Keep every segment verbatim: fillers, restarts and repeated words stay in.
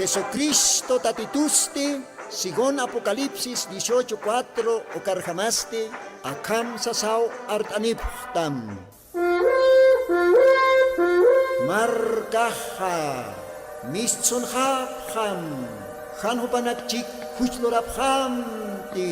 Jesucristo Tatitusti, según Apocalipsis dieciocho cuatro, ukarjamasti akham sasaw art'anipxtam. Markaxa mistsunxapxam, jan jupanakchik juchlurapxamti.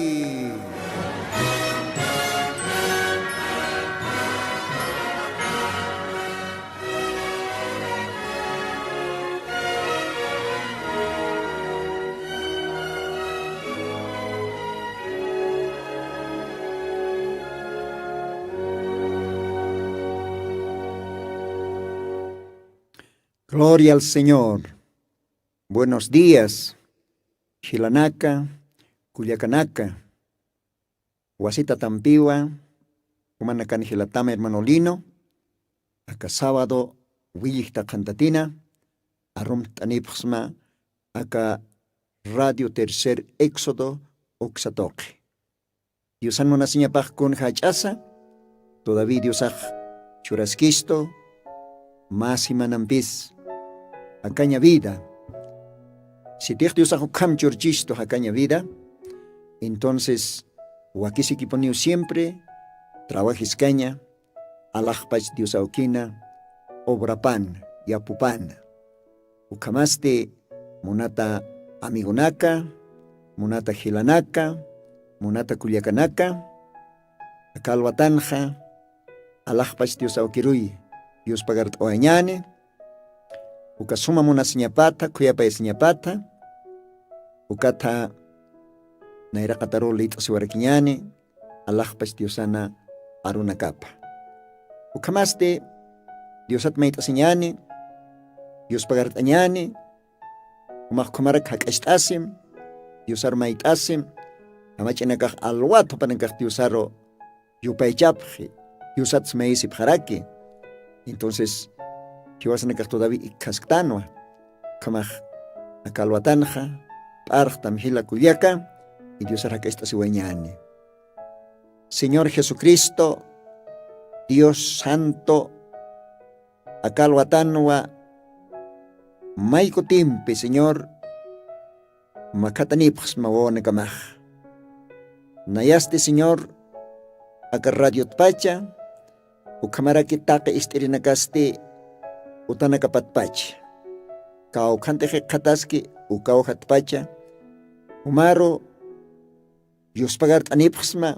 Gloria al Señor. Buenos días, jilanaka, kullakanaka. Wasita tampiwa, jumanakan jilatama hermano Lino, aka sábado willijta qhantatina, arumt'anipxsma aka Radio Tercer Éxodo uksatoqi. Diosan munasiñapax kun jach'asa, todavía Diosax churaskistu, mä semanampis jakaña vida. Sitix Diosax ukham churchistu jakaña vida, entonces wakisikipuniw siempre trabajiskaña, alaxpach Dios awkina obrapan, yapupana. Ukhamasti munata amigonaka, munata jilanaka, munata kullakanaka, aka alwatanxa alaxpach Dios awkiruy, Dios pagart'awañani, uka suma munasiñapata, khuyapayasiñapata, ukatha nayraqataru lit'asiwarakiñani, alaxpach Diosana arunakapa. Ukhamasti Diosat mayt'asiñani, Dios pagart'añani, jumax khamarak jak'acht'asim, Diosar mayt'asim, jamach'inakax alwat jupanakax Diosaru yupaychapxi, Diosat smayisipxaraki. Entonces jiwasanakax todavía ikkhasktanwa, khamax aka alwatanxa p'arxtam jila kullaka, y Diosar jak'acht'asiwañani. Señor Jesucristo, Dios Santo, aka alwatanwa may kutimpi, Señor, makhatanipxsma wawanakamax. Nayasti, Señor, aka radiotpacha, ukhamaraki taqi ist'irinakasti utanakapatpacha. Kawkhantix jikxataski ukawjatpacha, jumaru yuspagart'anipxsma,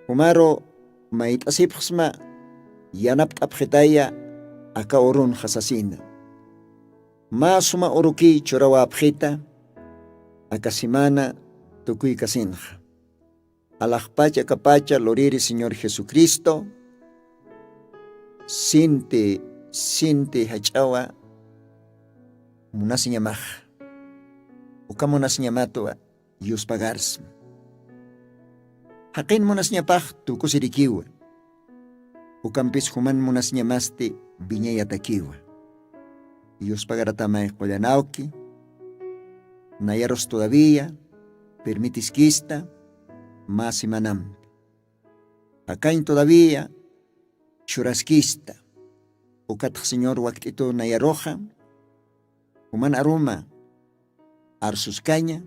jumaru mayt'asipxsma, yanapt'apxitaya aka urunxa sasina. Mä suma urukiy churawäpxita, aka semana tukuykasinxa. Alaxpach akapacha luriri Señor Jesucristo, sinti, sinti jach'awa munasiñamax. Uka munasiñamatwa yuspagarsma. Jaqin munasiñapax tukusirikiwa. Ukampis juman munasiñamasti wiñayatakiwa. Yuspagaratamay qullanawki, nayarus todavía permitiskista mä semanampi. Jakañ todavía churaskista. Ukatx Señor wakt'itu nayaruxa, juman aruma arsuskaña,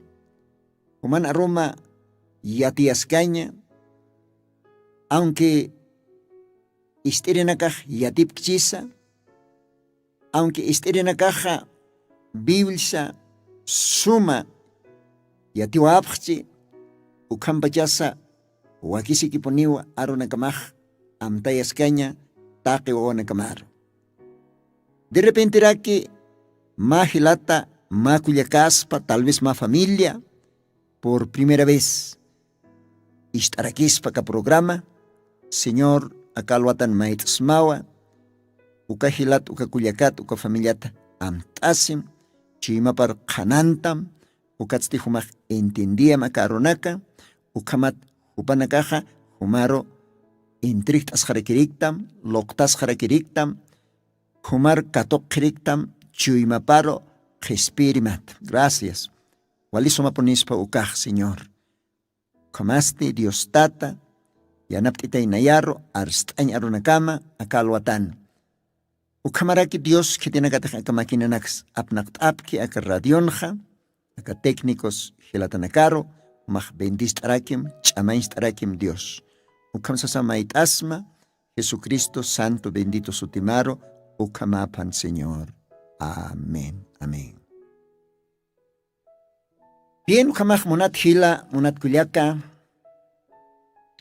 juman aruma yatiyaskaña, aunque ist'irinakax yatipkchisa, aunque ist'irinakaxa Biblsa suma yatiwapxchi, ukhampachasa wakisikipuniwa arunakamax amtayaskaña taqi wawanakamaru. De repenteraki mä jilata, mä kullakaspa, tal vez mä familia, por primera vez ist'arakispa aka programa, Señor aka alwatan mayt'smawa, uka jilat, uka kullakat, uka familiat amt'asim, chuymapar qhanantam, ukatsti jumax entiendiyam aka arunaka, ukhamat jupanakaxa jumaru intrigt'asxarakiriktam, luqtasxarakiriktam, jumar katuqxiriktam, chuymaparu qhispiyirimat. Gracias. Wali sumapunispa ukax, Señor. Ukhamasti Dios Tata, yanapt'itay nayaru arst'añ arunakama aka alwatan. Ukhamaraki dios khitinakatix aka maquinanaks apnaqt'apki aka radionxa, aka técnicos jilatanakaru, max bendist'arakim, ch'amañst'arakim dios. Ukham sasa mayt'asma jesucristo santo bendito sutimaru. Ukhamaphan señor. Amén, amén. Bien ukhamax munat jila munat kullaka,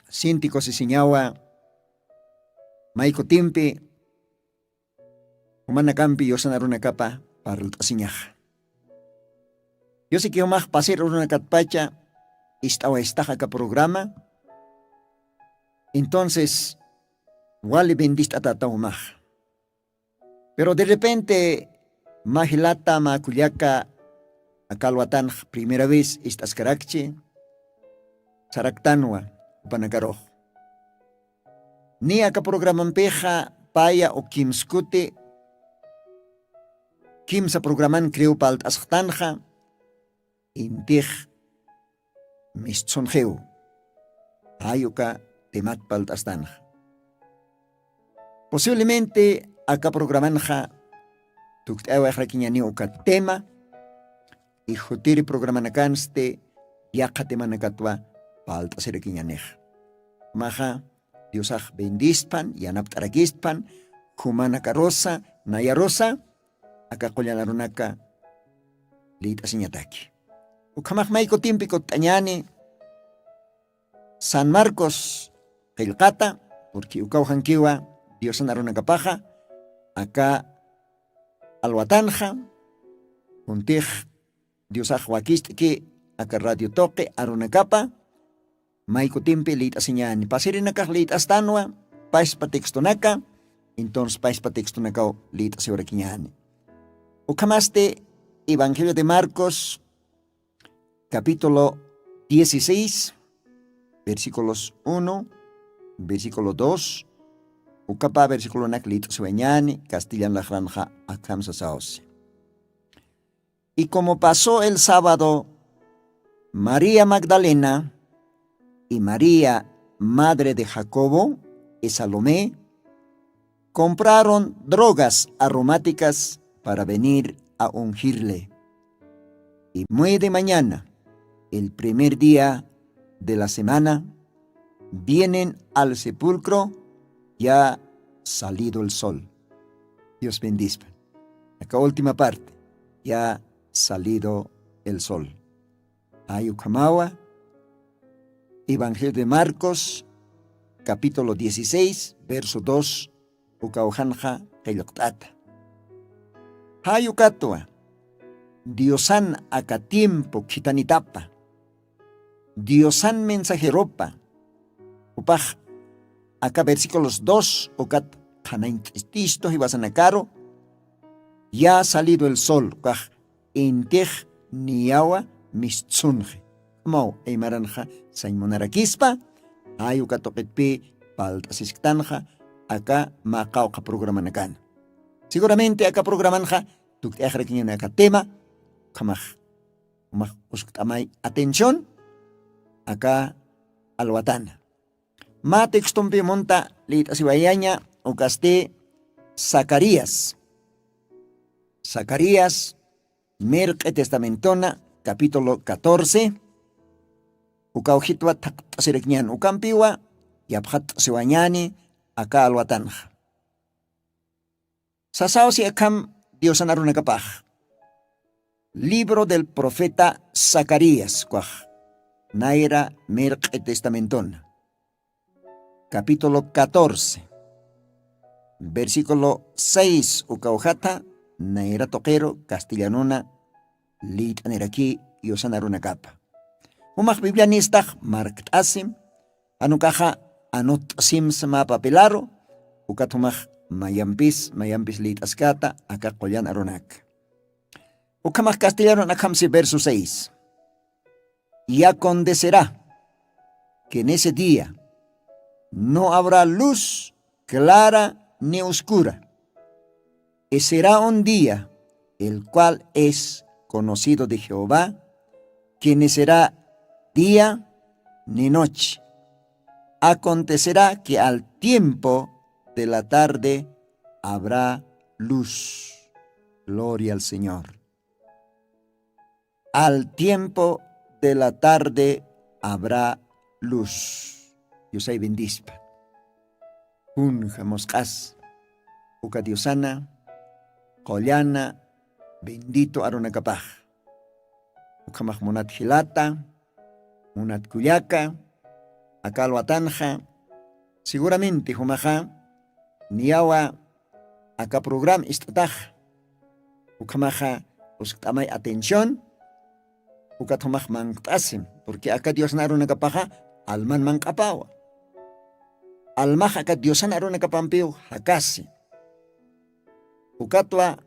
sinti kusisiñawa maykutimpi jumanakampi yusanarunakapa parlt'asiñaxa. Yusiki jumax pasir urunakatpacha ist'awaystax aka programa. Entonces wali bendist'atata jumax. Pero de repente mä jilata mä kullaka aka alwatanx primera vez ist'askarakchi saraktanwa jupanakarux. Ni aka programampixa paya u kimskuti kimsa programan crew palt'asxtanxa intix mistsunxiw jayuka temat palt'astanxa. Posiblemente aka programanxa tukt'aywayxrakiñaniw uka tema ijutiri programanakansti yaqha temanakatwa palt'asirakiñanixa. Maxa diosax bendistpan yanapt'arakistpan jumanakarusa nayarusa aka qullanarunaka lït'asiñataki. Ukhamax maykutimpi kutt'añani san marcos qillqata purqui ukawjankiwa diosan arunakapaxa aka alwatanxa. Juntix diosax wakist'ki aka radio tuqi arunakapa maykutimpi lït'asiñani pasirinakax lït'astanwa paspa textonaka. Entonces paspa textonakaw lït'asiwarakiñani. Ukhamasti evangelio de marcos capítulo dieciséis versículos uno, versículo dos, ukapa versículonak lït'asiwañani castellan laqranxa akham sasawsi. Y como pasó el sábado, maría magdalena y maría madre de jacobo y salomé compraron drogas aromáticas para venir a ungirle. Y muy de mañana, el primer día de la semana, vienen al sepulcro ya salido el sol. Dios bendispa. Aka última parte ya salido el sol. Ay ukhamawa evangelio de marcos capítulo dieciséis verso dos. Ukawjanxa qillqt'ata. Jayukatwa diosan aka tiempo khitanitapa diosan mensajeropa upax aka versículos dos ukat qhanañt'ististu jiwasanakaru ya salido el sol ukax intix niyawa mistsunxi. K'amaw aymaranxa sañmunarakispa jay uka tuqitpi palt'asisktanxa aka mä qawqha programanakan. Seguramente aka programanxa tukt'axrakiñan aka tema ukhamax umax uskt'amay atención aka alwatana. Mä textompi munta lït'asiwayaña ukasti zacarías. Zacarías mirq'i testamentona capítulo catorce. Ukawjitwa thaqt'asirakñan ukampiwa yapxat'asiwañani aka alwatanxa. Sasawsi akham diosan arunakapax libro del profeta zacarías kwax nayra mirq'i testamentona capítulo catorce versículo seis ukawjata nayra tuqiru castellanuna lït'aniraki diosan arunakapa. Jumax biblianistax markt'asim anukaxa anutt'asimsa mä papilaru ukat jumax mayampis mayampis lït'askata aka qullan arunaka. Ukhamax castellanun akhamsi verso seis. Y acontecerá que en ese día no habrá luz clara ni oscura. Y será un día el cual es conocido de jehová, que ni será día ni noche. Acontecerá que al tiempo de la tarde habrá luz. Gloria al Señor. Al tiempo de la tarde habrá luz. Diosay bendispa. Kunja musq'as uka diosana qullana bendito arunakapax. Ukhamax munat jilata, munat kullaka, aka alwatanxa seguramente jumaxa niyawa aka programa ist'ataxa. Ukhamaxa uskt'amay atención. Ukat jumax manqt'asim, purqui aka diosna arunakapaxa alman manq'apawa. Almax aka diosana arunakapampiw jakasi. Ukatwa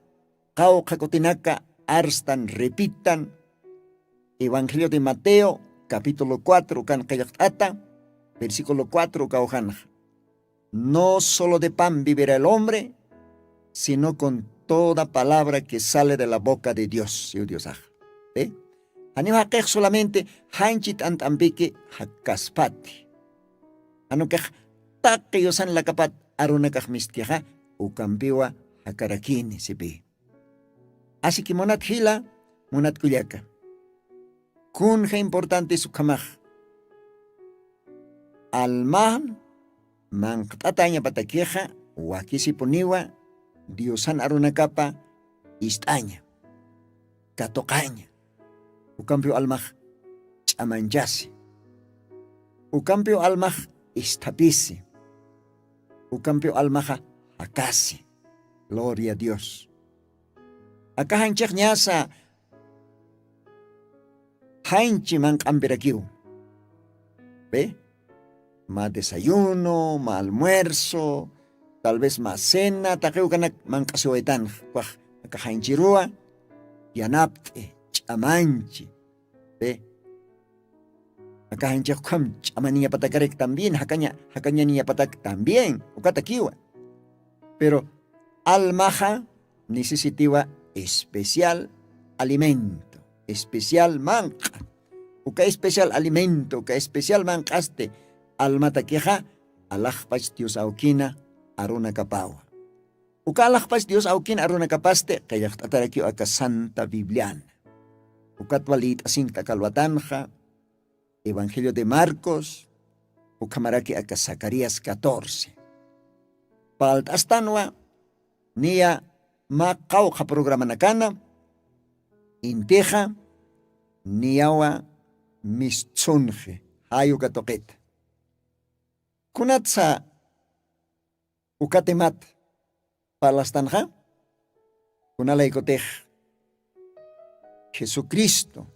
qawqha kutinaka arstan repitan evangelio de mateo capítulo cuatro ukan qillqt'ata, versículo cuatro uka ujanxa. No solo de pan vivirá el hombre, sino con toda palabra que sale de la boca de dios siw diosaxa. Janiw jaqix solamente janchi t'ant'ampiki jakkaspati. Janukix taqi yusan lakapat arunakax mistixa ukampiwa jakarakini sipi. Asiki munat jila, munat kullaka, kunja importantes ukhamax. Almaxan manqt'atañapatakixa wakisipuniwa diosan arunakapa ist'aña, katuqaña. Ukampiw almax ch'amanchasi. Ukampiw almax isthapisi. Ukampiw almaxa jakasi. Gloria a dios. Aka janchix ñasa janchi manq'ampirakiw. Be, ma desayuno, ma almuerzo, tal vez ma cena taqiw kanak manq'asiwaytanx. Kwax aka janchiruwa yanapt'i, ch'amanchi. Be, aka janchix ukham ch'amaniñapatakarik también jakaña jakañaniñapatak también ukatakiwa. Pero almaxa necesitiwa especial alimento, especial manq'a. Uka especial alimento uka especial manq'asti almatakixa alaxpach dios awkina arunakapawa. Uka alaxpach dios awkina arunakapasti qillaqt'atarakiw aka santa bibliana. Ukatwa lït'asinkta kalwatanxa evangelio de marcos, ukhamaraki aka zacarías catorce. Palt'astanwa niya mä qawqha programanakana intixa niyawa mistsunxi jayuka tuqita. Kunatsa uka temat parlastanxa kunalaykutix jesucristo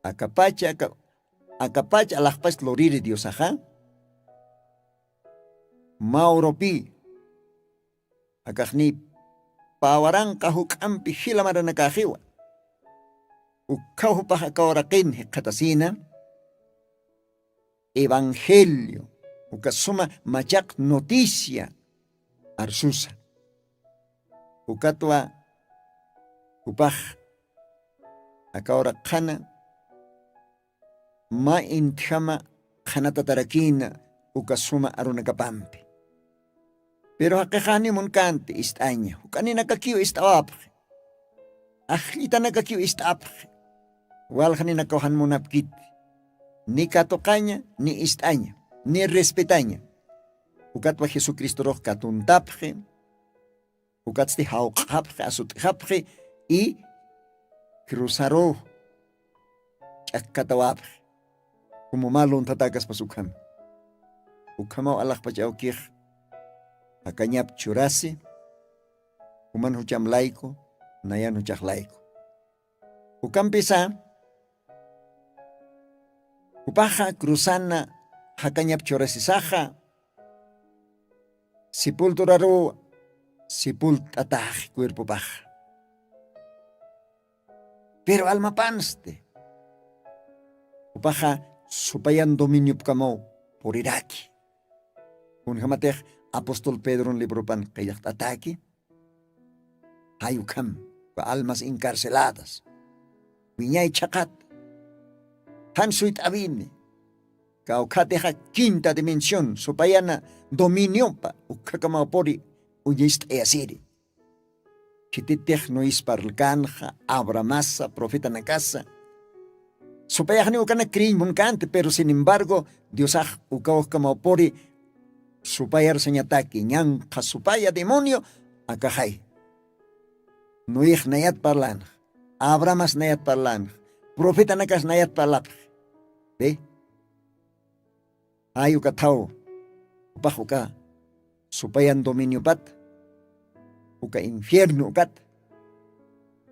akapacha akapacha alaxpach luriri diosaxa mawrupi akaxniy pawaranqa juk'ampi jila maranakaxiwa. Ukhaw jupax aka uraqin jikxatasina evangelio uka suma machaq noticia arsusa. Ukatwa jupax aka uraq qhana mä intjama qhanatatarakïna uka suma arunakapampi. Pero jaqixani munkanti ist'aña juk'aninakakiw ist'awapxi. Ajllitanakakiw ist'apxi. Walxaninakaw jan munapkiti ni katuqaña ni ist'aña ni respetaña. Ukatwa jesucristorux katuntapxi. Ukatsti jawq'xapxi asut'xapxi y cruzarux ch'akkatawapxi. Como mä lunthatäkaspas ukhama ukhamaw alaxpach awkix jakañap churasi. Juman jucham layku nayan juchax layku. Ukampisa jupaxa cruzana jakañap churasisaxa sepulturaruw sepult'ataxi cuerpopaxa. Pero almapansti jupaxa supayan dominiopkamaw puriraki. Kunjamatix apóstol pedron libropan qillaqt'ataki jay ukham uka almas encarceladas wiñay chhaqat jan suyt'awini. Kawkhatixa quinta dimensión supayana dominiopa ukhakamaw puri uñist'ayasiri. Khititix nois parlkanxa, abramasa profetanakasa, supayaxniw ukanak creeñ munkänti pero sin embargo diosax ukawajkamaw puri supayar sañataki ñanqha supaya demonio. Akaxay, noix nayat parlanxa, abrahamas nayat parlanxa, profetanakas nayat parlapxi. Be, ay ukathaw upax uka supayan dominiopat, uka infierno ukat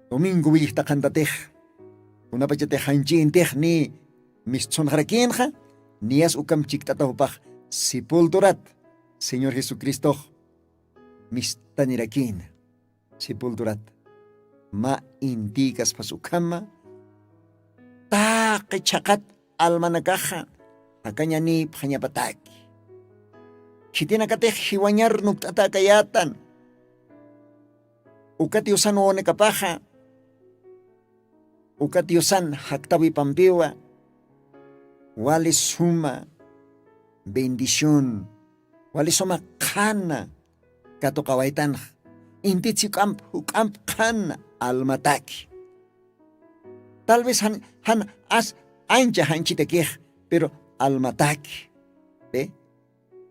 domingo willjtaqantatix, kunapachatix janchintix ni mistsunxarakïnxa, niyas ukam chikt'ataw upax sepulturat señor jesucristox mistanirakïna. Sepulturat mä intïkaspas ukhama taqi chhaqat almanakaxa jakañanïpxañapataki. Khitinakatix jiwañar nukt'atäkayätan uka diosan wawanakapaxa, uka diosan jaktawipampiwa wali suma bendición, wali suma qhana katuqawaytanxa. Intit juk'amp juk'amp qhana almataki. Tal vez jan jan as ancha janchitakix pero almataki. Be,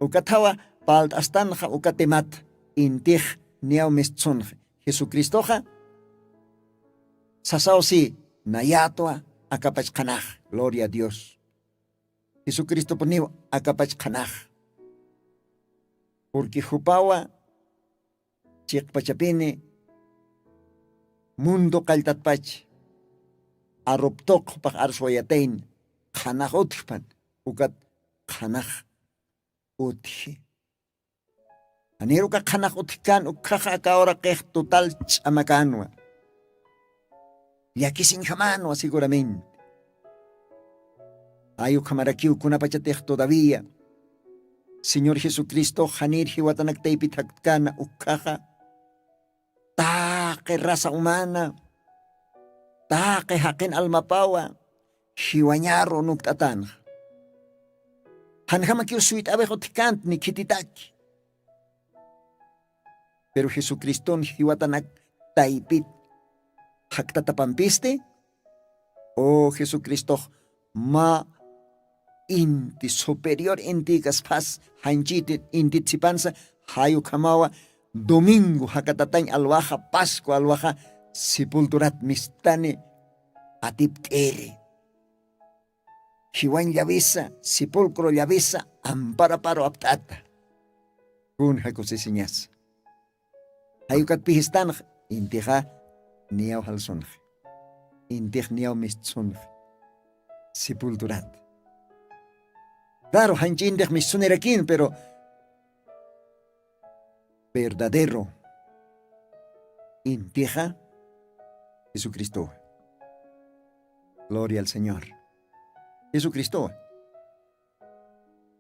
ukathawa palt'astanxa uka temat intix niyaw mistsunxa jesucristoxa sasaw si nayätwa akapach qhanax. Gloria a dios. Jesucristopuniw akapach qhanax purqui jupawa chiqpachapini mundo qalltatpach aruptuq jupax arswayatayn qhanax utjpan. Ukat qhanax utji. Janir uka qhanax utjkän ukkhaxa aka uraqix total ch'amakänwa. Llakisiñjamänwa seguramente. Ay ukhamarakiw kunapachatix todavía señor jesucristox janir jiwatanak taypit jaktkäna ukkhaxa taqi raza humana taqi jaqin almapawa jiwañaru nukt'atanxa. Janjamakiw suyt'awix utjkänti ni khititaki. Pero jesucriston jiwatanak taypit jaktatapampisti o jesucristox mä inti superior intïkaspas janchiti intit sipansa jay ukhamawa domingo jakatatañ alwaxa pascua alwaxa sepulturat mistani atipt'iri. Jiwañ llawisa sepulcro llawisa amparaparu apt'ata. Kun jakusisiñasa jay ukat pijistanxa intixa niyaw jalsunxa intix niyaw mistsunxa sepulturat. Claro janchintix mistsunirakin pero verdadero intixa jesucristowa. Gloria al señor. Jesucristowa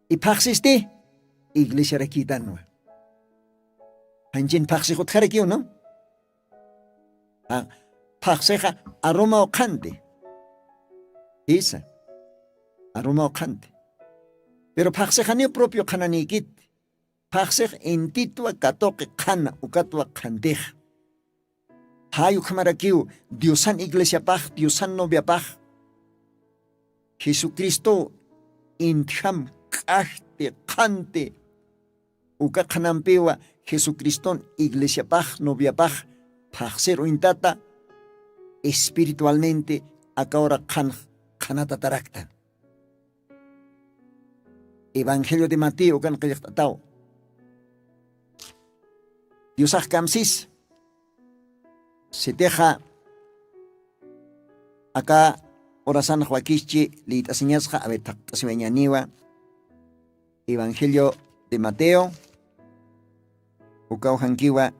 iphaxsisti iglesiarakïtanwa. Janchin phaxsix utjarakiw no phaxsixa arumaw qhanti. Jisa arumaw qhanti. Pero phaxsixaniw propio qhananïkiti phaxsix intitwa katuqi qhana ukatwa qhantix. Jay ukhamarakiw diosan iglesiapax diosan noviapax jesucristow intjam k'ajti qhanti. Uka qhanampiwa jesucriston iglesiapax noviapax phaxsir uñtata espiritualmente akawra qhanx qhanatatarakta. Evangelio de mateo ukan qillqt'ataw diosax kamsis sitixa aka urasanax wakischi lït'asiñasxa aver thaqt'asiwañaniwa. Evangelio de mateo ukaw jankiwa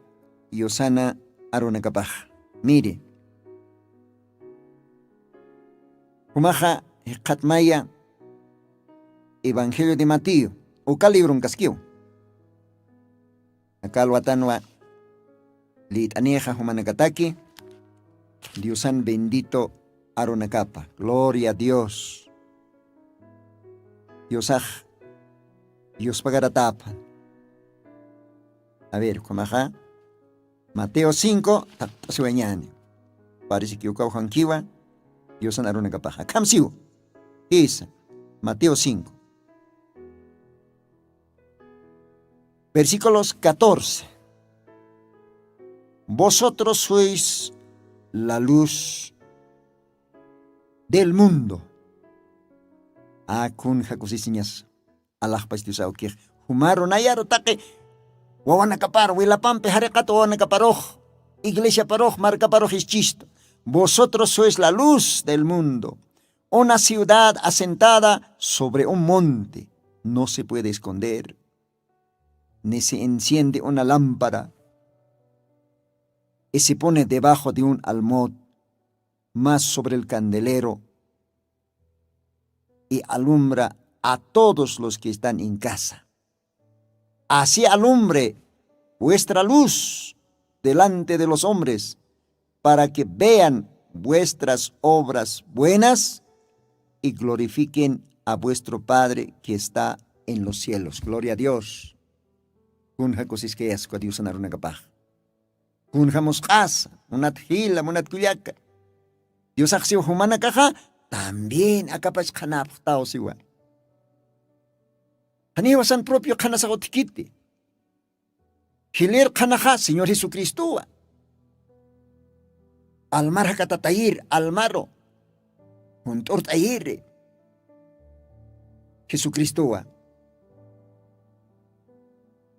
yusana arunakapax. Miri jumaxa jikxatmaya evangelio de mateo uka libronkaskiw. Aka alwatanwa lït'anixa jumanakataki diosan bendito arunakapa gloria a dios. Diosax yuspagaratapa. A ver ukhamaxa Mateo cinco taqt'asiwañani. Parece que ukaw jankiwa diosan arunakapaxa khamsiw. Jisa. Mateo cinco, versículos catorce. Vosotros sois la luz del mundo. Akun jakusisiñas. Alaxpach diosawkix jumaru nayaru taqi wawanakapar wilapampi jariqat wawanakaparux, iglesiaparux markaparux ischista. Vosotros sois la luz del mundo. Una ciudad asentada sobre un monte no se puede esconder, ni se enciende una lámpara y se pone debajo de un almud, más sobre el candelero y alumbra a todos los que están en casa. Así alumbre vuestra luz delante de los hombres, para que vean vuestras obras buenas y glorifiquen a vuestro Padre que está en los cielos. Gloria a Dios. Kun jakusiskayasku diosan arunakapax. Kun jamusq'asa munat jila munat kullaka. Diosaxsiw jumanakaxa también akapach qhanapxtaw siwa. Janiwasan propio qhanasaxutkiti. Jilir qhanaxa señor jesucristowa. Almar jakatatayir almaru junt'urt'ayiri jesucristowa.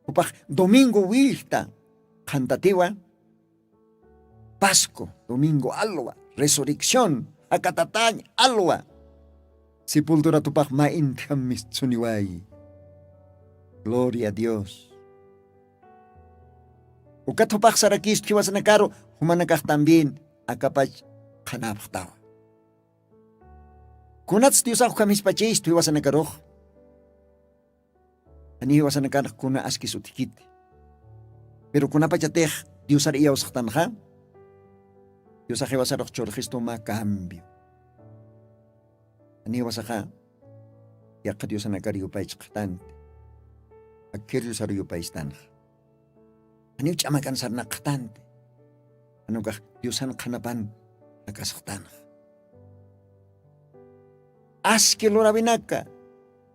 Jupax domingo willta qhantatiwa. Pascu domingo alwa resurrección jakatatañ alwa. Sepulturatupax ma intjam mistsuniwayi. Gloria a dios. Ukat jupax sarakistu jiwasanakaru jumanakax también akapach qhanapxtawa. Kunats diosax ukham jispachistu jiwasanakarux? Janiw jiwasanakarux kuna askis utjkiti. Pero kunapachatix diosar iyawsaxtanxa diosax jiwasarux churxistuma cambio. Janiw jiwasaxa yaqha diosanakar yupaychxtanti. Akkir diosar yupaystanxa janiw ch'amakan sarnaqxtanti. Janukax diosan qhanapan jakasxtanxa. Aski lurawinaka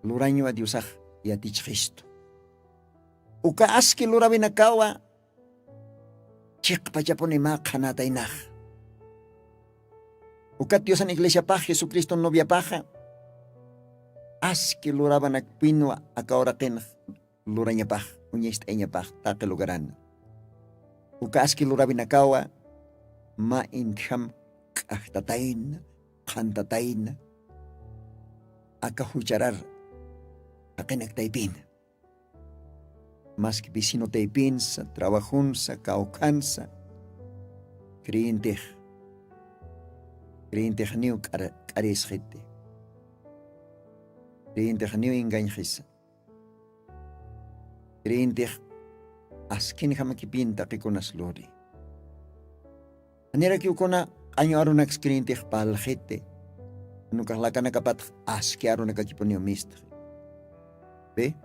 lurañwa diosax yatichxistu. Uka aski lurawinakawa chiqpachapuni mä qhanataynax. Ukat diosan iglesiapax jesucriston noviapaxa aski lurawanakpinwa aka uraqinx lurañapax uñacht'ayañapax taqi lugarana. Uka aski lurawinakawa mä intjam k'ajtatayna qhantatayna aka jucharar jaqinak taypina. Maski vecino taypinsa trabajonsa kawkhansa creyentix creyentix niw k'arisxiti. Creyentix niw engañxisa. Creyentix askin jamakipin taqikunas luri. Janirakiw kuna q'añu arunaks creyentix parlxiti. Nukax lakanakapatx aski arunakakipuniw mistxi. Pi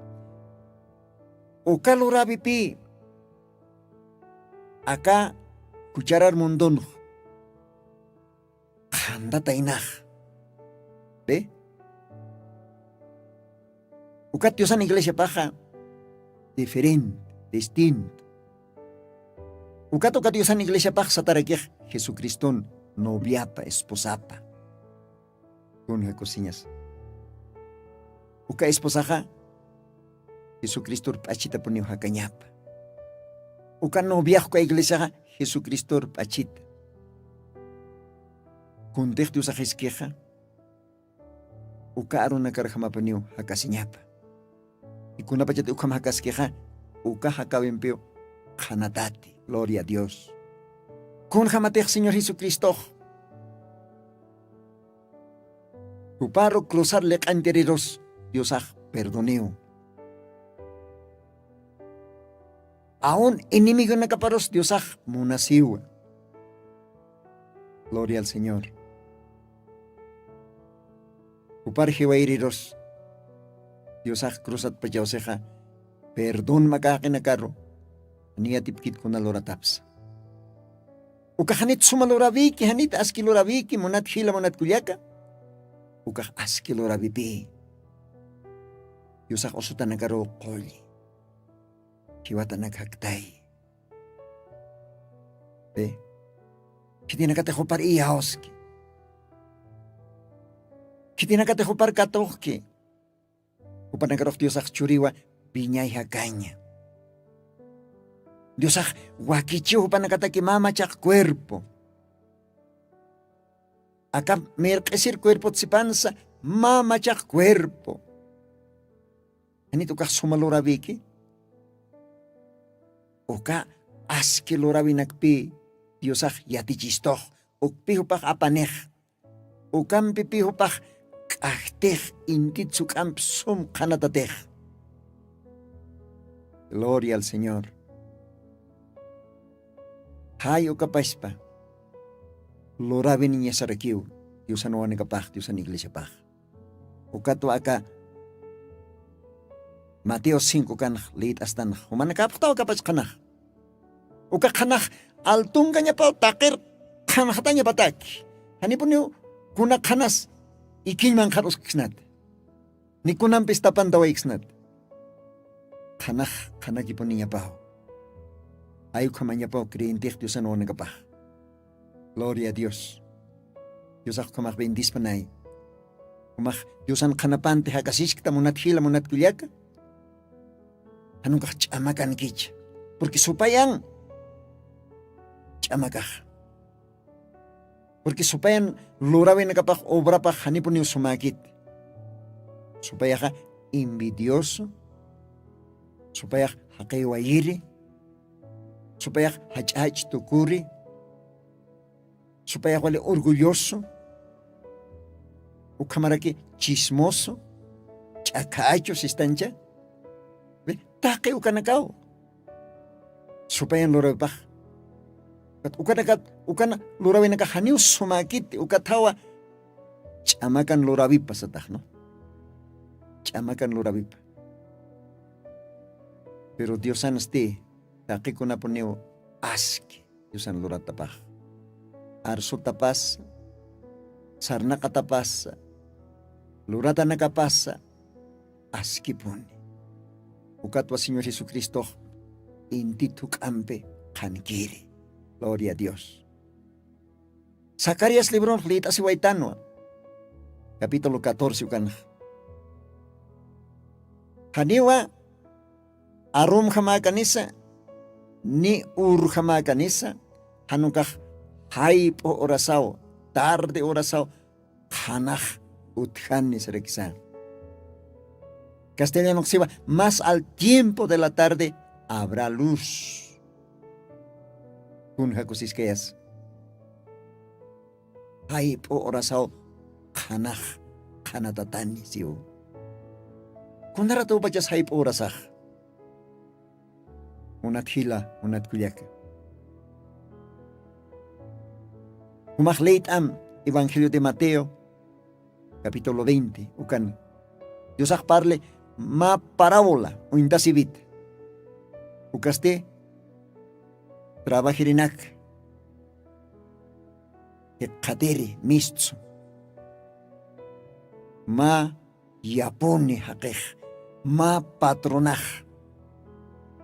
uka luräwipï aka jucharar mundunx qhantataynax. Pi ukat diosan iglesiapaxa diferente distinto. Ukat uka diosan iglesiapax satarakix jesucriston noviapa esposapa. Kunja kusiñas uka esposaxa jesucristor p'achitapuniw jakañapa. Uka noviax uka iglesiaxa jesucristor p'achita. Kuntix diosax iskixa uka arunakarjamapuniw jakasiñapa. Ikunapachati ukham jakaskixa uka jakawimpiw qhanatati. Gloria a dios. Kunjamatix señor jesucristox juparu cruzar liq'antirirus diosax perdoniw. Aun enemigonakaparus diosax munasiwa. Gloria al señor. Jupar jiwayrirus diosax cruzatpachawsixa perdonma kaqinakaru niyatipkit kuna luratapsa. Ukax janit suma lurawiki, janit aski lurawiki, munat jila, munat kullaka. Ukax aski lurawipï. Diosax usutanakaruw qulli, jiwatanak jaktay. Khitinakatix jupar iyawski, khitinakatix jupar katuxki. Jupanakarux diosax churiwa, piñay jakaña. Diosax wakichiw jupanakataki mä machaq cuerpo. Aka mirq'isir cuerpot sipansa mä machaq cuerpo. Janit ukax suma lurawiki? Uka aski lurawinakpi diosax yatichistux, ukpi jupax apanix, ukampi pi jupax k'ajtix, intit suk'amp sum qhanatatix. Gloria al señor. Jay ukapaspa lurawiniñasarakiw diosan wawanakapax, diosan iglesiapax. Ukatwa aka mateo cinco kanx lït'astanx jumanakapxtaw akapach qhanax. Uka qhanax altunkañapaw taqir qhanxatañapataki. Janipuniw kuna qhanas ikiñman qharusksnat, ni kunampis tapantawayksnat. Qhanax qhanakipuniñapaw. Ay ukhamañapaw creyentix diosan wawanakapax. Gloria a dios. Diosax ukhamax bendispanay. Umax diosan qhanapanti jakasichkta munat jila munat kullaka. Janukax ch'amakankicha, purqui supayan ch'amakax. Purqui supayan lurawinakapax obrapax janipuniw sumäkit. Supayaxa envidioso, supayax jaqiwayiri, supayax jach'ach tukuri, supayax wali orgulloso, ukhamaraki chismoso, ch'akhachu sistancha. Taqi ukanakaw supayan lurawipax. Ukanakat ukana lurawinakax janiw sumäkiti ukathawa. Ch'amakan lurawipa sataxnu. Ch'amakan lurawipa. Pero diosansti taqikunapuniw aski diosan luratapax, arsutapasa, sarnaqatapasa, luratanakapasa askipuni. Ukatwa señor jesucristox inti thuk'ampi qhankiri. Gloria a dios. Zacarías libronx lït'asiwaytanwa capítulo catorce ukanxa. Janiwa arumjamäkanisa ni urjamäkanisa, janukax jayp'u horasaw, tarde horasaw qhanax utjani sarakisa. Castellanoksiwa mas al tiempo de la tarde habrá luz. Kun jakusiskayas jayp'u horasaw qhanax qhanatatani siw. Kunaratupachas jayp'u horasax? Munat jila munat kullaka, jumax leyt'am evangelio de mateo capítulo veinte ukan diosax parli mä parabola uñtasïwit. Ukasti trabajirinak jikxatiri mistsu mä yapuni jaqix mä patronax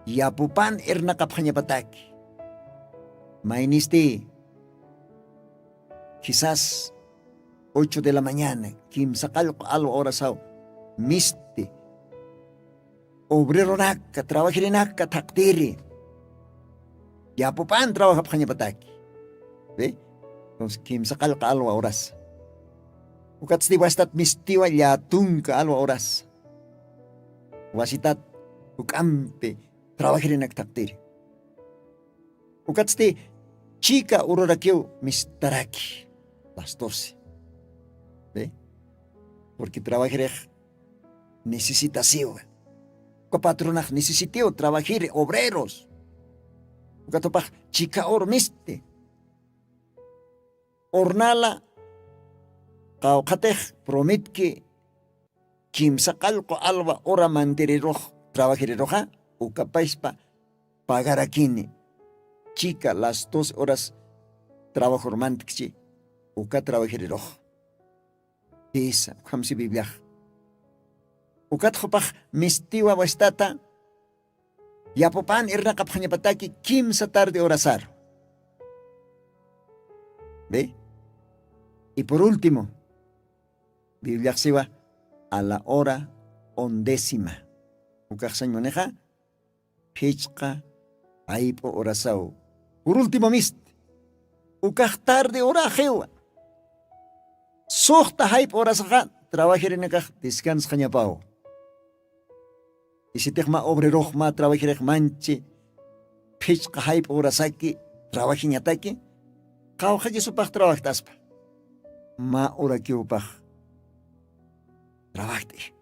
yapupan irnaqapxañapataki. Maynisti kisas ocho de la mañana kimsaqallqu alwa horasaw misti obreronaka trabajirinaka thaqtiri yapupan trabajapxañapataki. Kimsaqallqa alwa horasa ukatsti wasitat mistiwa llatunka alwa horasa wasitat juk'ampi trabajirinak thaqtiri. Ukatsti chika ururakiw mistaraki las doce. Porque trabajirix necesitasiwa. Uka patronax necesitiw trabajiri obreros. Ukatupax chika ur misti urnala qawqhatix prometki kimsa qallqu alwa ura mantirirux trabajiriruxa ukapaspa pagarakini. Chika las dos horas trabajurmantkchi uka trabajirirux. Jisa ukhamsi bibliax. Ukat jupax mistiwa wastata yapupan irnaqapxañapataki kimsa tarde horasaru. Ve. Y por último, bibliaxsiwa a la hora ondécima. Ukaxsañ munixa phichqa jayp'u horasaw. Por último mist, ukax tarde horaxiwa. Suxta jayp'u horasaxa trabajirinakax descansxañapaw. Isitix mä obrerux mä trabajirix manchi phichqa jayp'u horasaki trabajiñataki, qawqhakisupax trabajtaspa. Mä horakiwpax trabajt'i.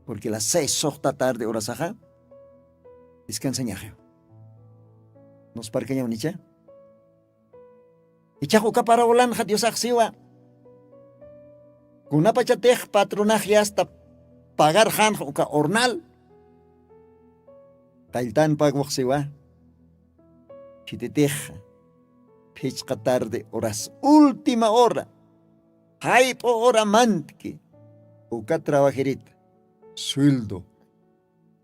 Porque las seis suxta tarde horasaxa descansañaxiw. Nusparkañawnicha. Ichax uka parabolanxa diosaxsiwa, kunapachatix patronaxyasta pagarxanxa uka hornal qalltan pagwaxsiwa, khititix phichqa tarde horas, última hora, jayp'u hora mantki uka trabajirita sueldo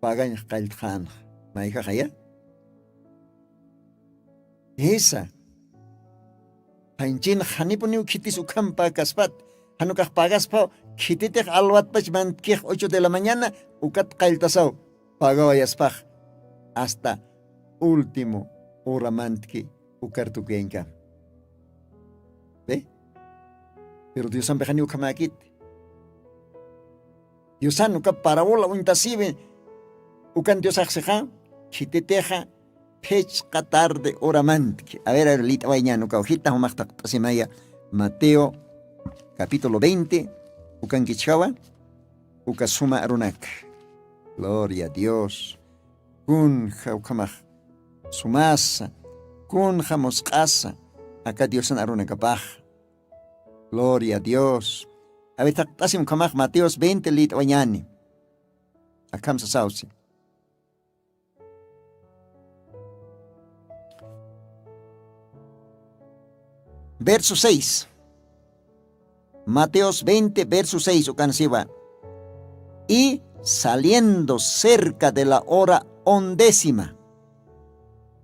pagañx qalltxanxa. Mayjaxaya? Jisa. Janchin janipuniw khitis ukham pakaspat, janukax pagaspaw khititix alwatpach mantkix ocho de la mañana ukat qalltasaw pagawayaspax, hasta último hora mantki ukar tukuyañkam. Ve. Pero diosampixaniw ukhamäkiti. Diosan uka parabola uñtasiwi. Ukan diosaxsixa khititixa phichqa tarde horamantki. A ver, a ver, lit'awayñan ukaw jita jumaxtaq t'asimaya. Mateo capítulo veinte. Ukankichjawa uka suma arunak. Gloria a Dios. Kunja ukhamax sumasa, kunja musq'asa aka diosan arunakapax. Gloria a Dios. A ver, taqt'asim ukhamax mateos veinte lit'wañani. Akham sasawsi. Verso seis. Mateos veinte verso seis ukansiwa. Y saliendo cerca de la hora ondécima,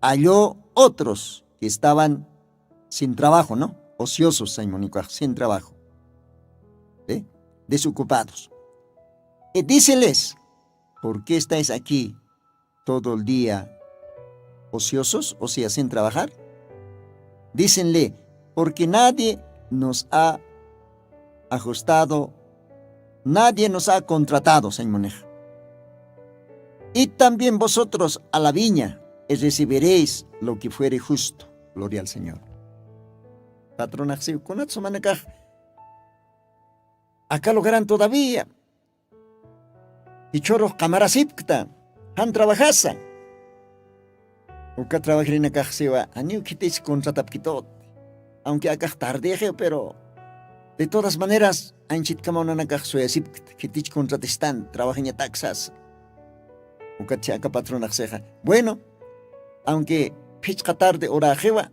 halló otros que estaban sin trabajo, no, ociosos saymunikuax sin trabajo, desocupados. Y díceles, ¿por qué estáis aquí todo el día ociosos, o sea, sin trabajar? Dícenle, porque nadie nos ha ajustado, nadie nos ha contratado, saymunixa. Y también vosotros a la viña, y recibiréis lo que fuere justo. Gloria al Señor. Patronaxsiw kunatsumanakax aka lugaran todavía ichhurux qamarasipkta, jan trabajasa. Uka trabajirinakaxsiwa aniw khitich kuntratapkitut. Aunque akax tardexiw pero de todas maneras anchitkamananakax suyasipkta khitich kuntratistan trabajiñataksasa. Ukatchi aka patronaxsixa, bueno, aunque phichqa tarde horaxiwa,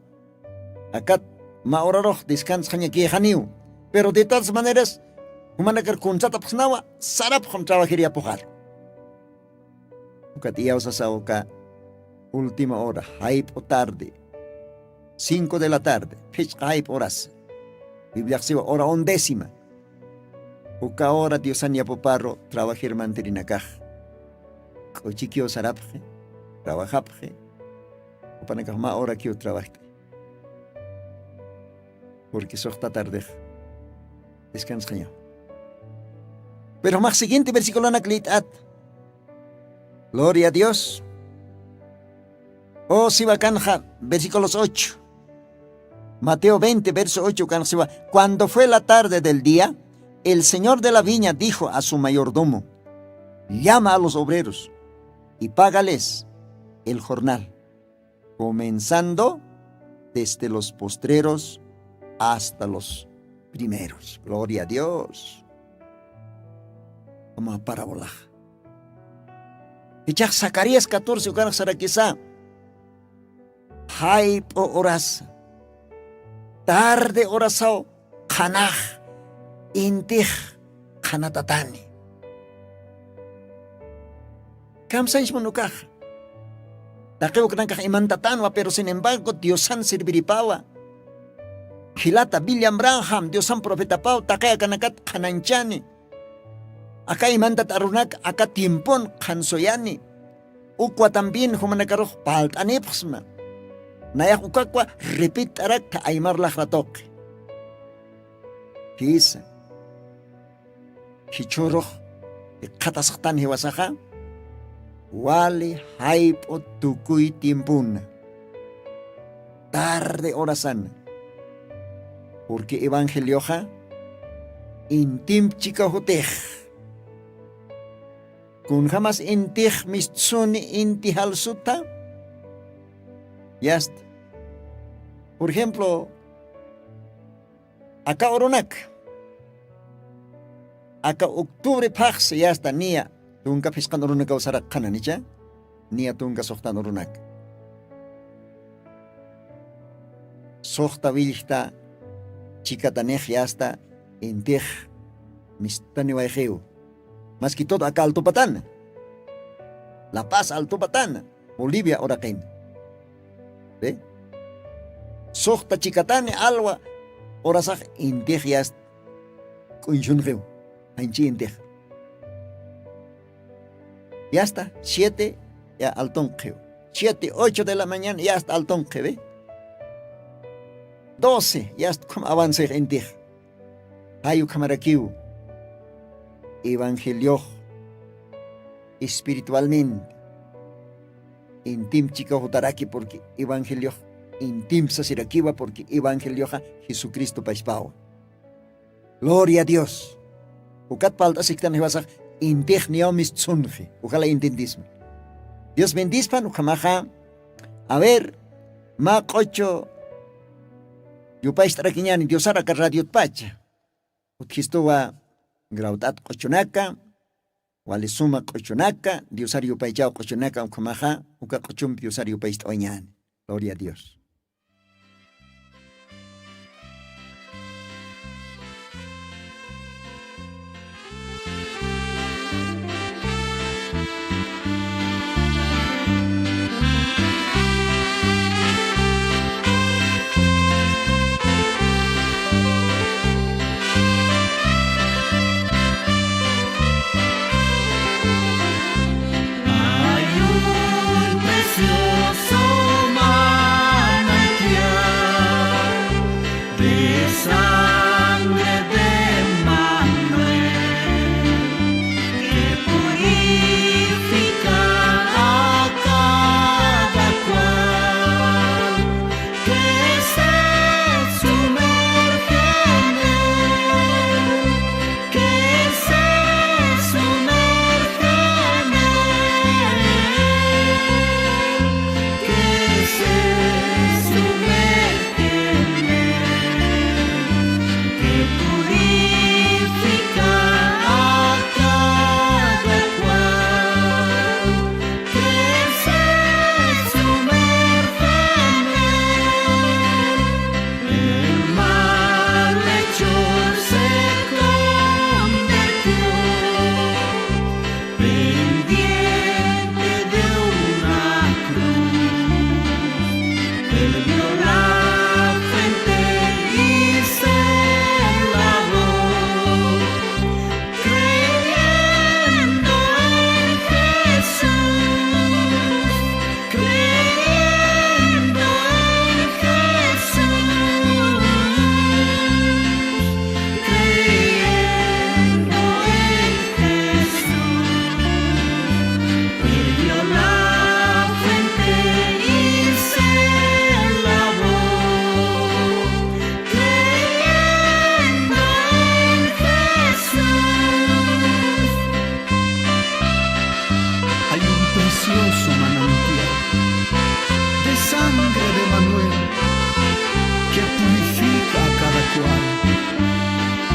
akat mä horarux descansxañakixaniw, pero de todas maneras jumanakar kuntratapxsnawa, sarapxam trabajiriyapuxar. Ukat iyawsasa uka última hora jayp'u tarde, cinco de la tarde, phichqa jayp'u horas, bibliaxsiwa hora ondécima. Uka hora diosan yapuparu trabajir mantirinakax k'uchikiw sarapxi, trabajapxi. Upanakax mä horakiw trabajt'i. Porque suxta tardex descansxañaw. Pero jumax siguiente versiculonak lït'at. Gloria a Dios. O siwa kanxa versículos ocho. Mateo veinte verso ocho kanxa siwa. Cuando fue la tarde del día, el señor de la viña dijo a su mayordomo, llama a los obreros y págales el jornal, comenzando desde los postreros hasta los primeros. Gloria a Dios. Ama parabola. Ichax Zacarías catorce ukanx sarakisa, jayp'u horasa Tarde horasaw qhanax intix qhanatatani. Kamsañchmun ukaxa. Taqi uknakax imantatanwa, pero sin embargo diosan serviripawa. Jilata billam branham diosan profetapaw taqi akanakat qhananchani. Aka imantat arunak aka tiempon qhansuyani. Ukwa también jumanakarux palt'anipxsma. Nayax ukakwa repit'araktha aymar laxratuqi. Jisa. Jichhurux jikxatasxtan jiwasaxa wali jayp'u tukuy tiempuna. Tarde horasana. Purqui evangelioxa intimp chika jutix. Kunjamas intix mistsuni inti jalsutha. Yasta. Por ejemplo, aka urunak aka octubre phaxsi yasta niya tunka phisqan urunakaw sarakxananicha. Niya tunka suxtan urunak suxta willkta chikatanix yasta intix mistaniwayxiw. Maski todo aka altupatana la paz altupatana bolivia uraqina. Suxta chikatani alwa urasax intix yasta k'uñchunxiw. Anchi intix yasta siete ya altunxiw. Siete ocho de la mañana yasta altunxiwi. Doce yasta khum avancix intix. Jay ukhamarakiw evangeliox espiritualmente intimp chikaw jutaraki purqui evangeliox intimp sasirakiwa purqui evangelioxa jesucristopachpawa. Gloria a dios. Ukat palt'asiktan jiwasax intix niyaw mistsunxi. Ujala intindismi. Dios bendispan ukhamaxa. A ver mä q'uchu yupacht'arakiñani diosar aka radiotpacha. Utjistuwa grawt'at q'uchunaka wali suma q'uchunaka diosar yupaychaw q'uchunaka ukhamaxa. Uka q'uchumpi diosar yupaycht'awañani. Gloria a dios. Hay un precioso manantial de sangre de Manuel que purifica a cada cual que se sumerge en él, que se sumerge en él, que se sumerge en él, que purifica a cada cual que se sumerge en él. El malhechor se convirtió, pendiente de una cruz, él vio la fuente y se lavó. Creyendo en Jesús, creyendo en Jesús, creyendo en Jesús, perdió la fuente y se lavó. Creyendo en Jesús. Hay un precioso manantial de sangre de Manuel que purifica a cada cual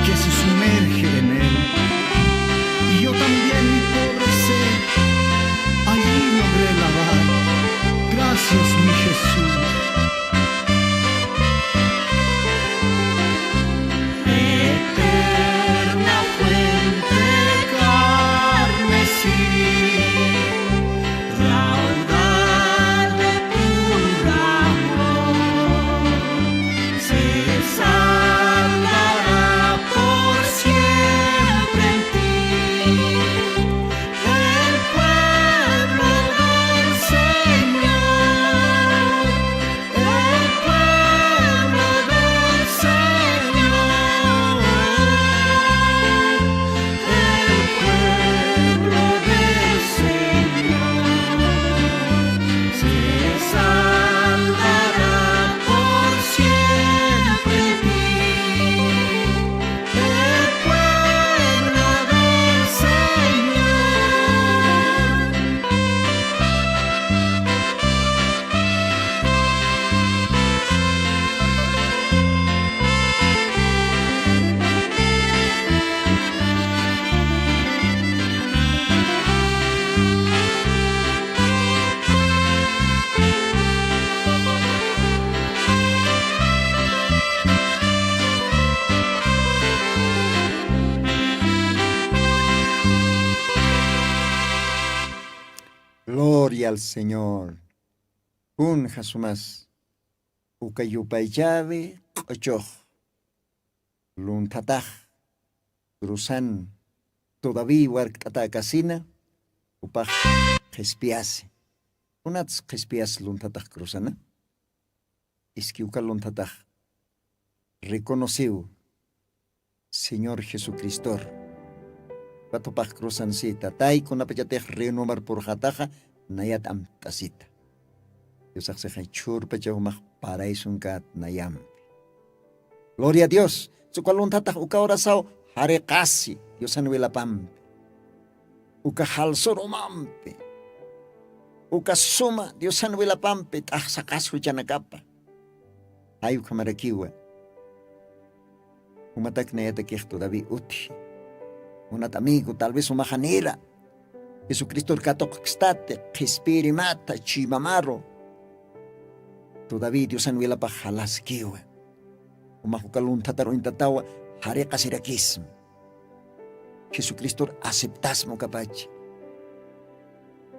que se sumerge en él. Y yo también, mi pobre ser, allí logré lavar. Gracias, mi Jesús. Yal Señor, kun jasumas uka yupaychawi q'uchux lunthatax cruzan, todavía warkt'atäkasina upax qhispiyasi. Kunats qhispiyas lunthatax cruzana? Iski uka lunthatax reconociw Señor Jesucristor. Katupax cruzan si tatay kunapachatix renomar purxataxa nayat amt'asita. Diosax sixay chhurpachaw max paraysunkat nayampi. Gloria a Dios. Tsuka lunthatax uka horasaw jariqasi diosan wilapampi, uka jalsur umampi, uka suma diosan wilapampi t'axsaqas juchanakapa. Jay ukhamarakiwa. Umatak nayatakix todavía utji. Unat amigo tal vez umaxanira jesucristor katuqkstati qhispirimata chuymamaru. Todavía diosan wilapax jalaskiwa. Umax uka lunthatar uñtatawa jariqasirakismi. Jesucristor aceptasma ukapacha.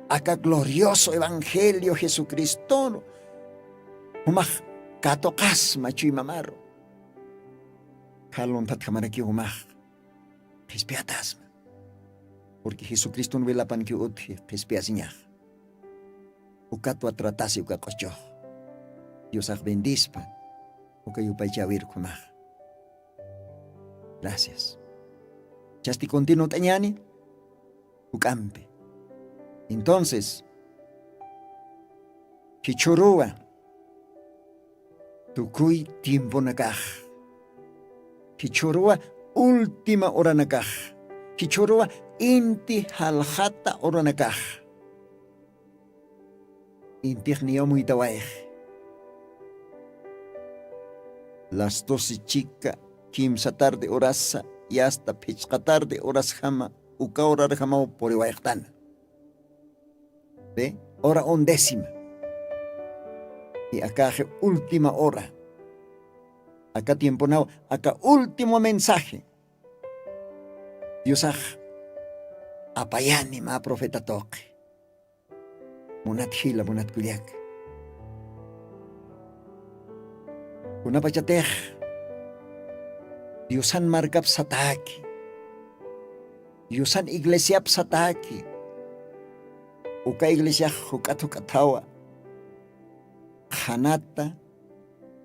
Aka glorioso evangelio jesucristoru umax katuqasma chuymamaru. Kha lunthatjamarakiw umax qhispiyatasma. Purqui jesucriston wilapankiw utji qhispiyasiñax. Ukatwa tratasi uka q'uchux. Diosax bendispa uka yupaychäwir ukhamax. Gracias. Chasti continuw t'añani juk'ampi. Entonces jichhuruwa tukuy tiemponakax, jichhuruwa última horanakax, jichhuruwa inti jaljata horanakax. Intix niyamuytawayx las doce chika kimsa tarde horasa y asta phichqa tarde horasjama uka horarjamaw puriwayxtana. Ve hora undécima. Y akaxi última hora. Aka tiemponaw aka último mensaje diosax apayani mä profeta tuqi. Munat jila munat kullaka, kunapachatix diosan markap sataki, diosan iglesiap sataki, uka iglesiax juk'at juk'athawa qhanata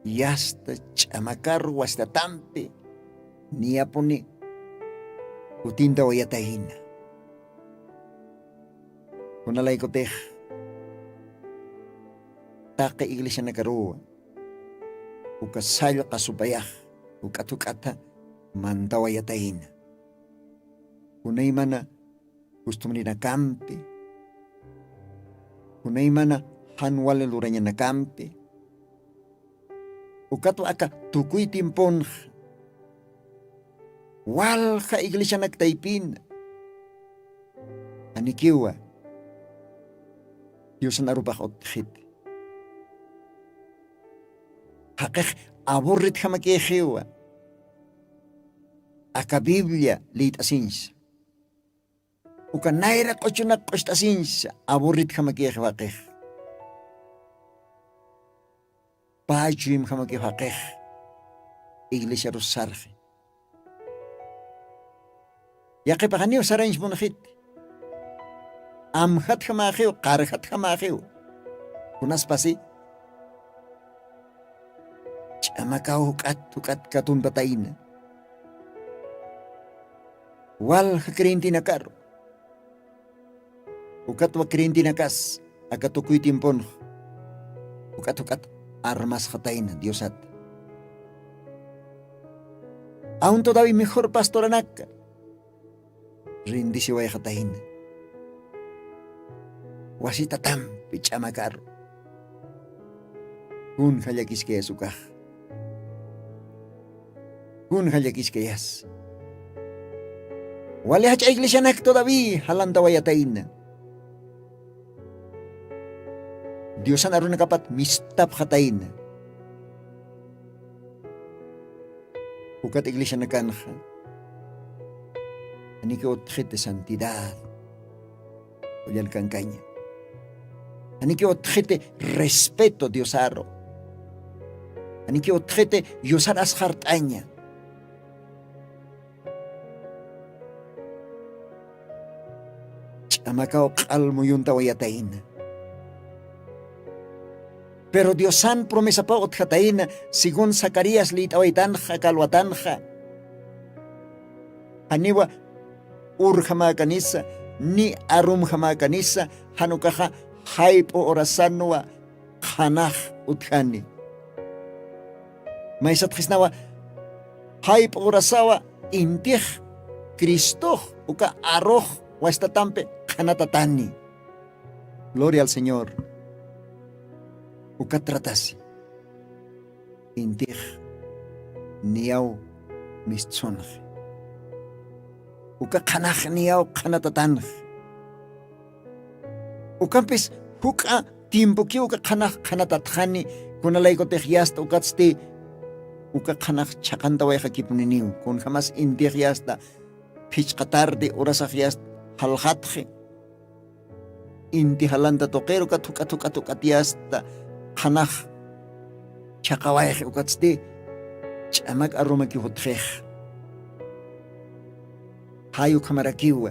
yasta ch'amakaru wasitatampi niyapuni kutintawayatayna. Kunalaykutix taqi iglesianakaruwa uka sallqa supayax juk'at juk'ata mantawayatayna. Kunaymana costumbrinakampi, kunaymana jan wali lurañanakampi, ukatwa aka tukuy tiemponxa walja iglesianak taypina anikiwa diosan arupax utjxiti. Jaqix aburritjamakixiwa aka biblia liyt'asinsa, uka nayra q'uchunak q'ucht'asinsa aburritjamakix waqix. Pä chuymjamakix waqix iglesiarus sarxi. Yaqhipaxaniw sarañchpunxiti. Amjatjamäxiw qarjatjamäxiw. Kunaspasi ch'amakaw juk'at juk'at katuntatayna walja creyentenakaru. Ukatwa creyentinakas aka tukuy tiemponx juk'at juk'at armasxatayna diosat. Aun todavía mejor pastoranaka rindisiwayxatayna wasitatampi ch'amakaru. Kunja llakiskayas ukax? Kunja llakiskayas? Wali jach'a iglesianak todavía jalantawayatayna diosan arunakapat mistapxatayna. Ukat iglesianakanxa aniki utxiti santidad. Ullalkankaña Aniki utxiti respeto diosaru. Aniki utxiti yusar asxart'aña. Ch'amakaw q'al muyuntaw yatayna. Pero diosan promesapaw utjatayna según zacarías lït'awaytanxa kalwatanxa. Janiwa urjamäkanisa ni arumjamäkanisa janukaxa jayp'u urasanwa qhanax utjani. Maysatxisnawa jayp'u urasawa intix cristox uka arux wastatampi qhanatatani. Gloria al señor. Uka tratasi intix niyaw mistsunxi. Uka qhanax niyaw qhanatatanxi. Ukampis juk'a tiempokiw uka qhanax qhanatatxani. Kunalaykutix yasta ukatsti uka qhanax chhaqantawayxakipuniniw kunjamas intix yasta phichqa tardi urasax yasta jalxatxi. Inti jalanta tuqiru ukat juk'at juk'at juk'at yasta qhanax chhaqawayxi ukatsti ch'amak arumaki jutxix. Jay ukhamarakiwa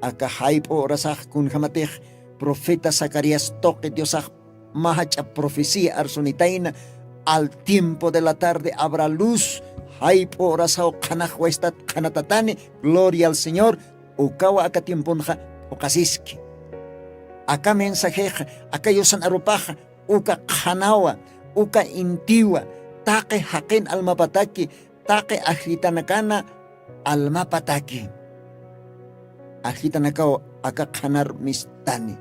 aka jayp'u urasax kunjamatix profeta zacarías tuqi diosax mä jach'a profecía arsunitayna. Al tiempo de la tarde habrá luz. Jayp'u urasaw qhanax waystat qhanatatani. Gloria al señor. Ukawa aka tiemponxa phuqasiski. Aka mensajexa aka yusan arupaxa uka qhanawa uka intiwa taqi jaqin almapataki taqi ajllitanakana almapataki. Ajllitanakaw aka qhanar mistani.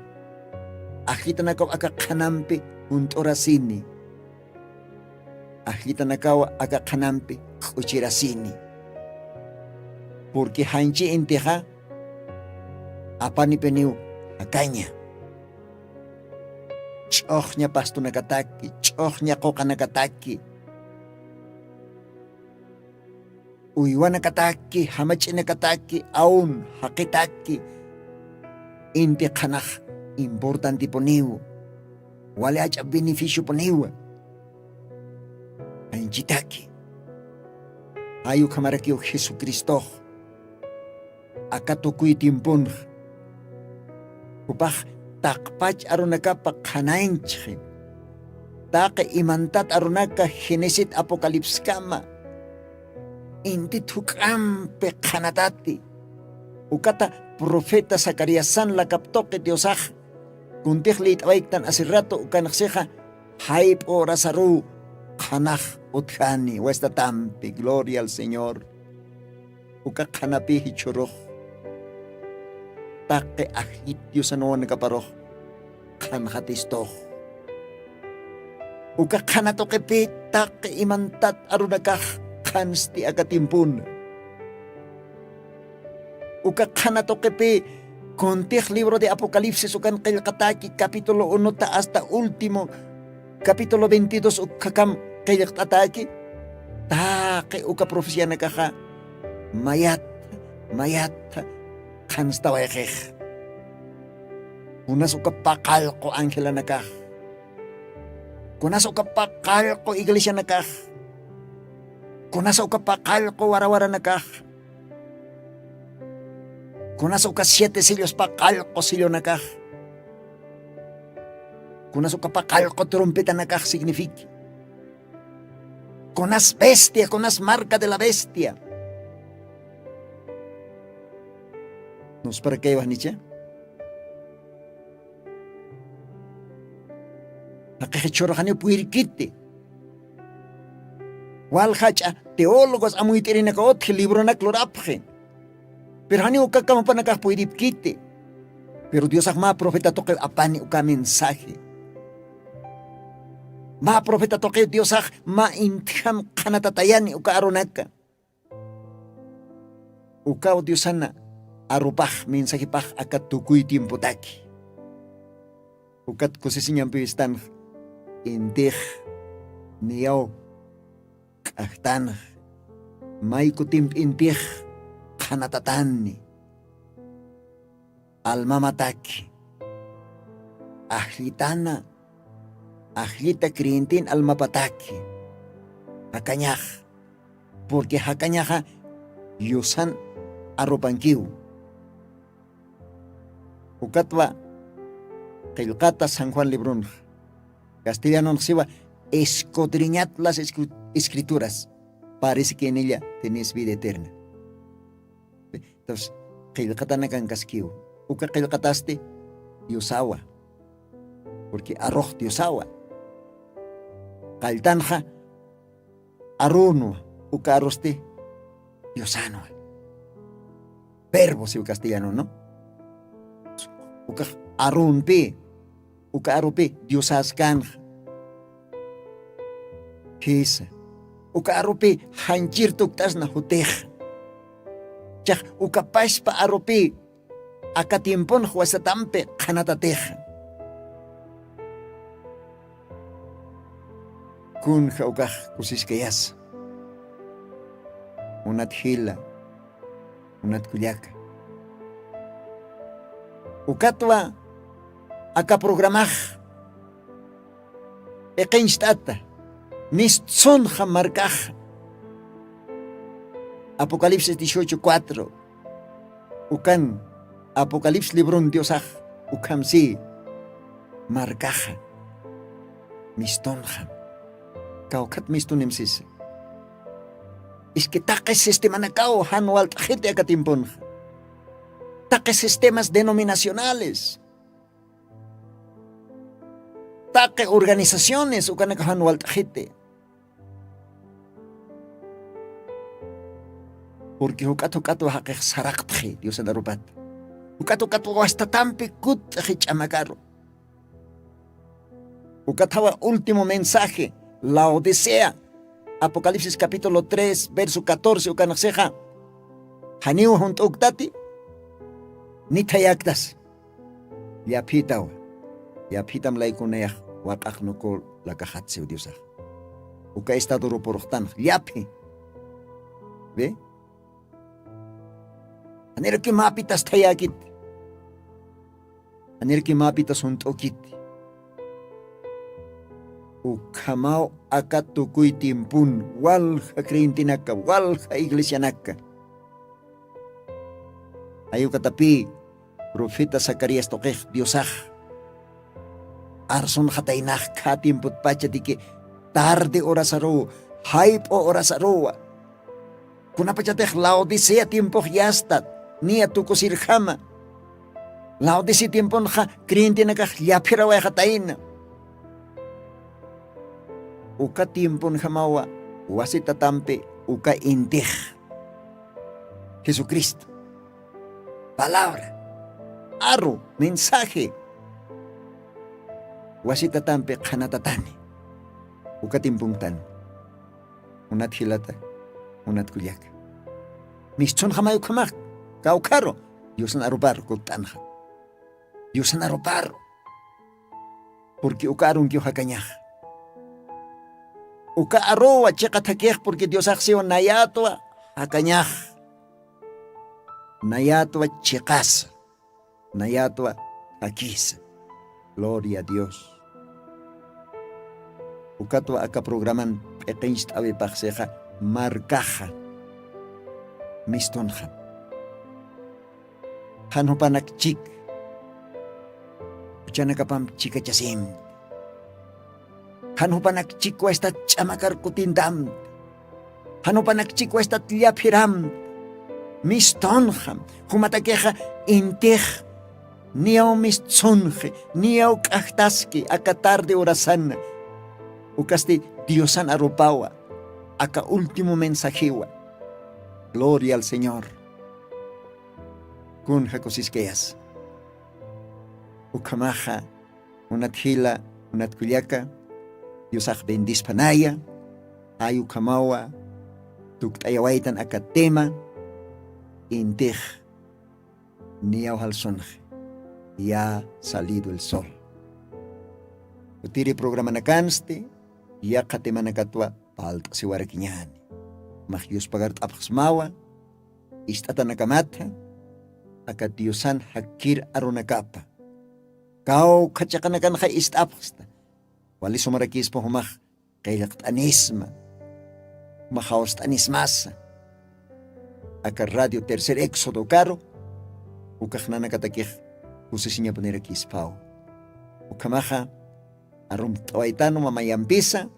Ajllitanakaw aka qhanampi junt'urasini. Ajllitanakaw aka qhanampi k'uchirasini. Purqui janchi intixa apanipiniw jakaña. Ch'uxña pastunakataki ch'uxña quqanakataki uywanakataki jamach'inakataki aun jaqitaki inti qhanax importantipuniw. Wali ach'a beneficiopuniwa. Janchitaki jay ukhamarakiw jesucristox aka tukuy tiemponxa jupax taqpach arunakapa qhananchxi. Taqi imantat arunaka genesit apocalipskama intit juk'ampi qhanatati. Ukata profeta zacariasan lakaptuqi diosax kuntix lït'awayktan asirratu ukanxsixa jayp'u urasaruw qhanax utjani wastatampi gloria al señor. Uka qhanapï jichhürux taqi ajllit diosan wawanakaparux qhanxatistux. Uka qhana tuqipï taqi imantat arunakax qhansti aka tiempuna. Uka qhana tuqipï kuntix libro de apocalipsis ukan qillqatäki capítulo unota hasta último capítulo veintidós ukhakam qillqt'atäki. Taqi uka profecianakaxa mayat mayat qhanstawayxix. Kunas uka paqallqu angelanakax kunas uka paqallqu iglesianakax kunas uka paqallqu warawaranakax kunas uka siete sellos paqallqu sellonakax kunas uka paqallqu trompetanakax significa kunas bestia kunas marca de la bestia. Nusparakaywaxnicha jaqixa chhurxaniw puyrkiti. Wal jach'a teólogos amuyt'irinaka utji libronak lurapxi. Pero janiw uka kamapanakax puyripkiti. Pero diosax mä profeta tuqiw apani uka mensaje. Mä profeta tuqiw diosax mä intjam qhanatatayani uka arunaka. Ukaw diosana arupax mensajepax aka tukuy tiempotaki. Ukat kusisiñampiwistanx intix niyaw k'ajtanx. May kutimp intix qhanatatani almamataki. ajllitana ajllita creyentin almapataki jakañax. Purqui jakañaxa yusan arupankiw. Ukatwa qillqata san juan libronxa castellanonxsiwa escudriñat las escrituras parece que en ella tenis vida eterna. Entonces qillqatanakankaskiw uka qillqatasti diosawa. Purqui arux diosawa qalltanxa arunwa uka arusti diosanwa. Verbo siw castellano no ukax arunpi uka arupi diosaskanxa. Jisa uka arupi janchir tukt'asna jutixa. Chax uka pashpa arupi aka tiemponx wasatampi qhanatatixa. Kunja ukax kusiskayasa munat jila munat kullaka. Ukatwa aka programax p'iqincht'ata mistsunxa markaxa. Apocalipsis dieciocho cuatro ukan apocalipsis libron diosax ukham si markaxa mistunxam. Kawkhat mistunim sisa iski taqi sistemanakaw jan walt'xiti aka tiemponxa. Taqi sistemas denominacionales taqi organizaciones ukanakaw jan walt'xiti. Purqui juk'at juk'atwa jaqix saraqtxi diosan arupata juk'at juk'atwa wastatampi kut'xi ch'amakaru. Ukathawa último mensaje laodicea apocalipsis capítulo tres verso catorce ukanxsixa janiw junt'uktati nithayaktas. Llaphitawa llaphitam laykunayax waq'aq nuku lakaxatsiw diosax. Uka estado rupuruxtanx llaphi. Ve anirki mapitas thayakit anirki mapitas junt'ukit. Ukhamaw aka tukuy tiempun walja creyentenaka walja iglesianaka. Ayukatapï profeta zacarías tuqix diosax arsunxataynax kha tiempotpacha diki tarde horasaruw jayp'u horasaruwa. Kunapachatix laodicea tiempox yasta niya tukusirjama. Laodicea tiemponxa creyentenakax llaphirawayxatayna. Uka tiemponjamawa wasitatampi uka intix jesucristo palabra aru mensaje wasitatampi qhanatatani. Uka tiempontan munat jilata munat kullaka. Mischhunxamay ukhamax kawkharu diosan aruparu kutt'anxa. Diosan aruparu purqui uka arunkiw jakañax. Uka aruwa chiqa thakix purqui diosaxsiw nayatwa jakañax. Nayatwa chiqasa nayatwa thakisa. Gloria a dios. Ukatwa aka programan p'iqincht'awipaxsixa markaxa mistunxam. Jan jupanak chik juchanakapamp chikachasimti. Jan jupanak chik wastat ch'amakar kutintamti. Jan jupanak chik wastat llaphiramti. Mistunxam jumatakixa intix niyaw mistsunxi niyaw k'ajtaski aka tarde horasana. Ukasti diosan arupawa aka último mensajiwa. Gloria al señor. Kun jakusiskayas ukhamaxa munat jila munat kullaka diosax bendispanaya. Ay ukhamawa tukt'ayawaytan aka tema intix niyaw jalsunxi ya salido el sol. Utiri programanakansti yaqha temanakatwa palt'asiwarakiñani. Max yuspagart'apxsmawa ist'atanakamatha aka diosan jakkir arunakapa Kawkha chiqanakanxa ist'apxsta. Wali sumarakispa jumax qillqt'anisma, jumax jawst'anismasa. Aka radio Tercer Éxodo ukaru ukax nanakatakix kusisiñapunirakispaw. Ukhamaxa arumt'awaytanu mamayampisa,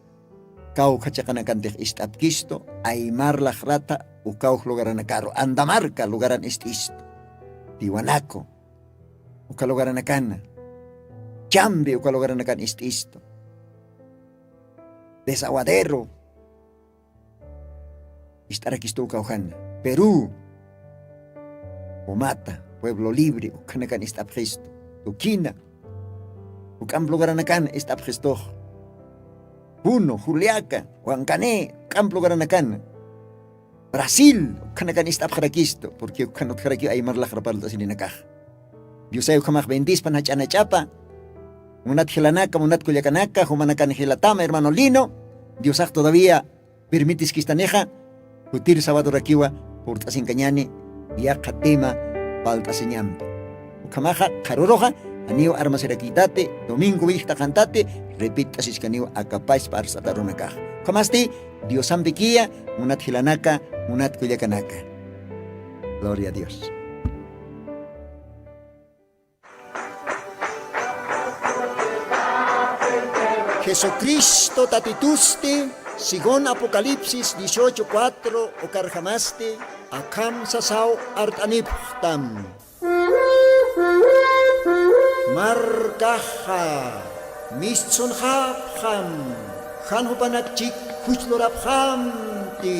kawkha chiqanakantix ist'apkistu, Aymar laqrata ukawj lugaranakaru, Andamarca lugaran ist'istu, Tiwanaku uka lugaranakana, Chambi uka lugaranakan ist'istu, Desaguadero ist'arakistu ukawjana, Perú, Pomata, Pueblo Libre ukhanakan ist'apxistu, Tuquina, juk'amp lugaranakan ist'apxistux, Puno, Juliaca, Huancané, juk'amp lugaranakan, Brasil ukhanakan ist'apxarakistu, porque ukhan utjarakiw aymar laqra parlt'asirinakax. Diosay ukhamax bendispan jach'anach'apa. Munat jilanaka, munat kullakanaka, jumanakan jilatama hermano Lino, Diosax todavía permitiskistanixa jutir sabadorakiwa purt'asinkañani yaqha tema palt'asiñampi. Ukhamaxa qharuruxa janiw armasirakïtati, domingo willkta qantati, repitt'asiskaniw akapaspa arsat'arunakax. Ukhamasti Diosampikiya, munat jilanaka, munat kullakanaka. Gloria a Dios. Jesucristo Tatitusti, según Apocalipsis dieciocho cuatro, ukarjamasti akham sasaw art'anipxtam. Markaxa mistsunxapxam, jan jupanakchik juchlurapxamti.